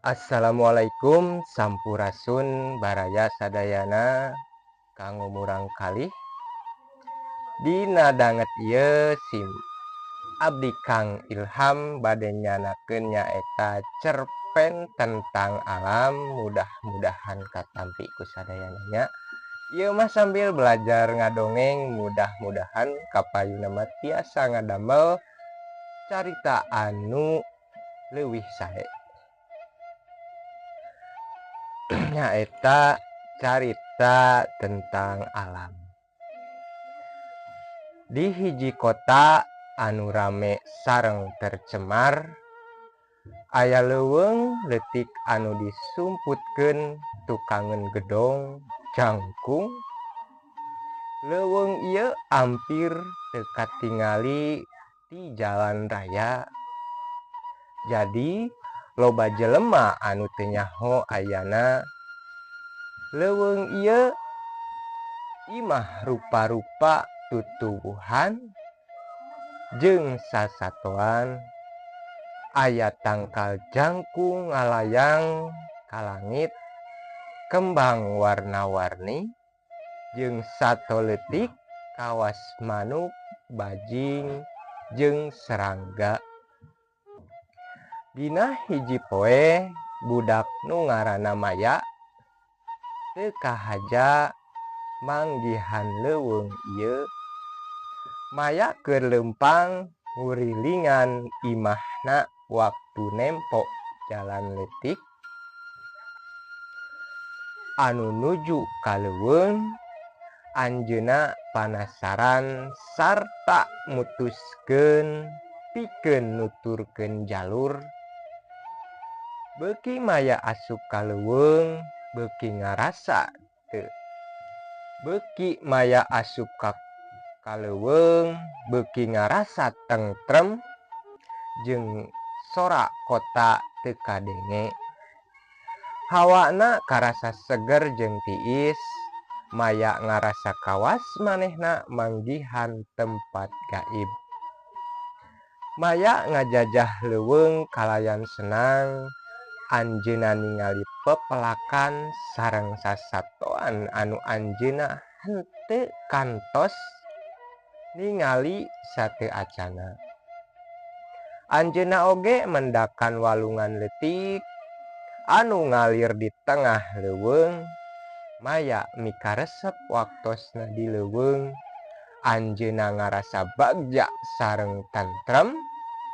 Assalamualaikum sampurasun baraya sadayana kanggo murang kalih dina danget ieu sim abdi Kang Ilham bade nyanakeun nyaeta cerpen tentang alam mudah-mudahan katampi ku sadayana nya. Ieu mah sambil belajar ngadongeng mudah-mudahan kapayuna mah tiasa ngadamel carita anu leuwih sae. Nyaeta carita tentang alam. Di hiji kota anu rame sareng tercemar, aya leuweung leutik anu disumputkeun tukangeun gedong jangkung. Leuweung ieu ampir teu katingali ti jalan raya. Jadi loba jelema anu teu nyaho ayana. Leuweung ieu imah rupa-rupa tutuwuhan jeung sasatoan. Aya tangkal jangkung ngalayang ka langit, kembang warna-warni jeung sato leutik kawas manuk, bajing jeung serangga. Dina hiji poe budak nu ngaranna Maya teu kahaja manggihan leuweung ieu. Maya keur leumpang ngurilingan imahna waktu nempo jalan leutik anu nuju ka leuweung. Anjeunna panasaran sarta mutuskeun pikeun nuturkeun jalur. Beuki Maya asup ka leuweung beuki ngarasa teu. Beuki Maya asup ka leuweung beuki ngarasa tentrem jeung sora kota teu kadenge. Hawana karasa seger jeung tiis. Maya ngarasa kawas manehna manggihan tempat gaib. Maya ngajajah leuweung kalayan senang. Anjeunna ningali pepelakan sareng sasatoan anu anjeunna henteu kantos ningali sateu acana. Anjeunna oge mendakan walungan leutik anu ngalir di tengah leuweung. Maya mikaresep waktosna di leuweung. Anjeunna ngarasa bagja sareng tentrem.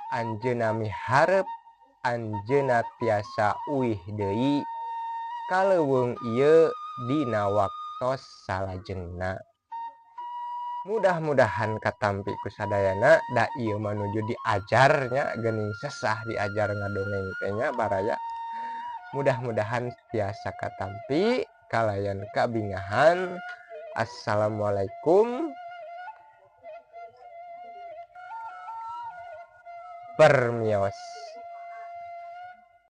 Anjeunna miharep anjeunna tiasa uih deui ka leuweung ieu dina waktos salajengna. Mudah-mudahan katampi ku sadayana da ieu mah nuju diajarnya geuning sesah diajar ngadongeng teh nya baraya. Mudah-mudahan tiasa katampi kalayan kabingahan. Assalamualaikum. Permios.